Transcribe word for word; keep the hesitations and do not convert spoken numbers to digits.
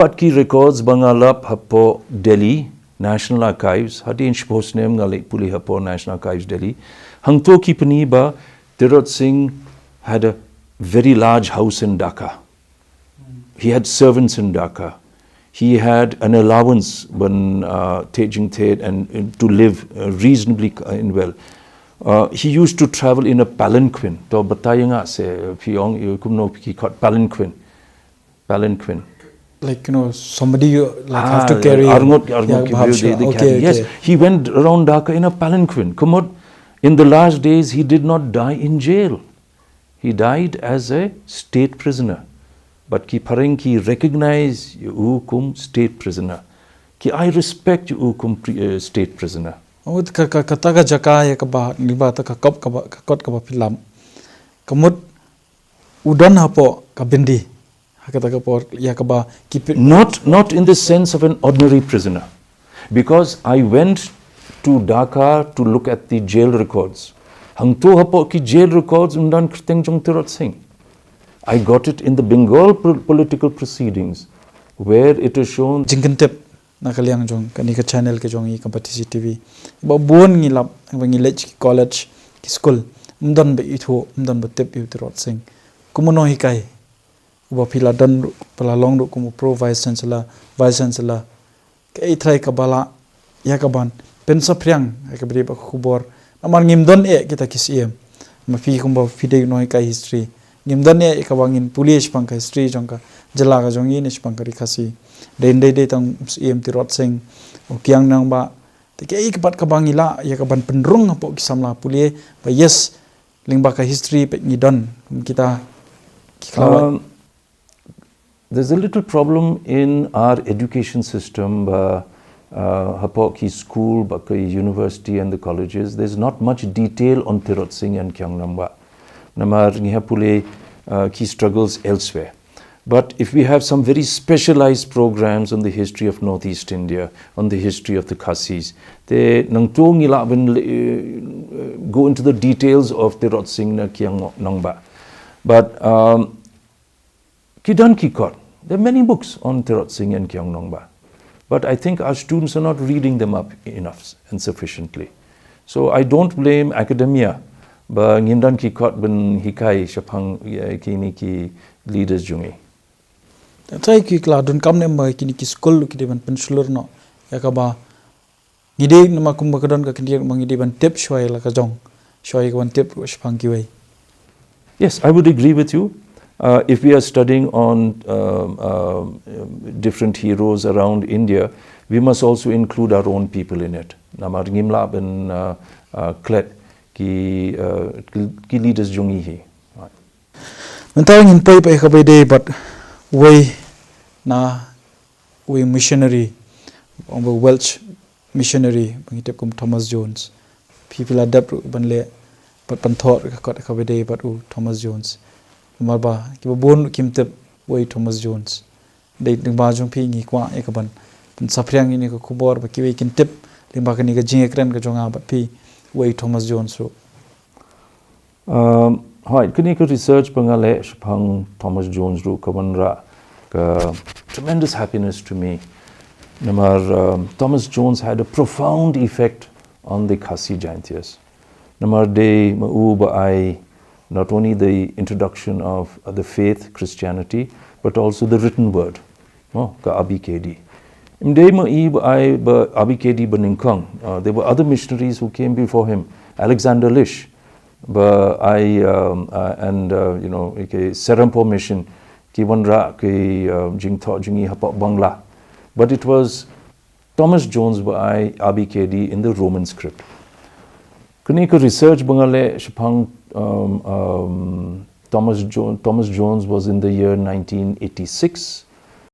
Pat ki records ba nga lap hapoh Delhi, National Archives, hadien shiphew snem nga leit pule hapoh National Archives Delhi. Hangto ki pyni ba Tirot Singh had a very large house in Dhaka. He had servants in Dhaka. He had an allowance ban uh, taking ted and, and to live uh, reasonably uh, in well. Uh, he used to travel in a palanquin. To batai nga se phi ong kumno ki khot palanquin. Palanquin. Like, you know, somebody you like have to carry. Arngut, arngut ki bhai, they, they okay, carry. Okay. Yes, he went around Dhaka in a palanquin. Kumot, in the last days, he did not die in jail. He died as a state prisoner. But ki phareng ki recognize u kum state prisoner. Ki ai respect u kum uh, state prisoner. Amut ka ka kata ka jaka ïa kaba ni ba ta ka kop kaba ka kot kaba phi lap. Kumot u don hapoh ka bindi. Ha kata ka por ïa kaba ki pi- Not, not in the sense of an ordinary prisoner. Because I went to Dhaka to look at the jail records. Hangto hapoh ki jail records um don kyrteng jong Tirot Singh. I got it in the Bengal political proceedings where it is shown. Jingkyntip na ka liang jong kane ka channel ka jong i ka Batesi T V. Ba bun ngi lap, ba ngi leit ki college, ki school. Ym don ba ithuh, ym don ba tip ïa u Tirot Singh. Kumno hikai. Uba phi la don ruh, phi la long ruh kum u pro vice chancellor, vice chancellor. Kaei trai kaba lah ïa kaban pynsaphriang ïa kaba dei ba ka khubor. Namar ngim don eh kita ki siem. Ma phi kumba phi dei u nonghikai history. Ngim don eh ïa kaba ngin pule shaphang ka history jong ka jylla ka jong ngi ne shaphang ka ri Khasi. Dei dei dei tang siem Tirot Singh u Kiang Nangbah. Te kaei kaba ngi lah ïa kaban pynrung hapoh ki samla pule ba yes lyngba ka history peit ngi don kita ki khlawait. There's a little problem in our education system ba uh, hapoh ki school ba ki university and the colleges, there's not much detail on Tirot Singh and Kiang Nangbah. Namar ngi hap pule uh, ki struggles elsewhere. But if we have some very specialized programs on the history of Northeast India, on the history of the Khasis, te nangto ngi lah ban uh, go into the details of Tirot Singh na Kiang Nangbah. But um, ki don ki kot. There are many books on Tirot Singh and Kiang Nangbah. But I think our students are not reading them up enough and sufficiently. So I don't blame academia, ba ngim don ki kot ban hikai shaphang kine ki leaders jong ngi. Trai ki kla don kam ne ba kine ki school ki dei ban pynshlur noh ïa kaba ngi dei namar kumba ka don ka khyndiat ba ngi dei ban tip shuwa ïa la ka jong, shuwa ïa ka ban tip shaphang kiwei. Yes, I would agree with you. Uh, if we are studying on uh, uh, different heroes around India, we must also include our own people in it. Namar ngim lah ban uh, uh, klet ki, uh, ki leaders jong ngi hi. Mynta ngin poi pat ïa kaba ïadei bad uwei na uwei missionary, uwei Welsh missionary ba ngi tip kum Thomas Jones. Phi phi la dep ruh ban leh bad ban thoh ka kot kaba ïadei bad u Thomas Jones. Namar ba kiba bun ruh kim tip uwei Thomas Jones. Dei lyngba jong phi ngi kwah ïa kaban pynsaphriang ïa kane ka khubor ba kiwei kin tip lyngba kane ka jingïakren ka jong nga bad phi uwei Thomas Jones ruh. Um, hooid, kane ka research ba nga leh shaphang Thomas Jones ruh ka wanrah ka tremendous happiness to me. Namar um, Thomas Jones had a profound effect on the Khasi Jaintias. Namar dei ma u ba ai not only the introduction of uh, the faith, Christianity, but also the written word. Oh, ka Abi Kedi. Im dei ma i ba ai ba Abi Kedi ba nyngkong. Uh, there were other missionaries who came before him. Alexander Lish, ba ai um, uh, and uh, you know, ki Serampore Mission ki wanrah ki uh, jingthoh jong ngi hapoh Bangla. But it was Thomas Jones ba ai Abi Kedi in the Roman script. Kane ka research ba nga leh shaphang um, um, Thomas, jo Thomas Jones was in the year nineteen eighty-six.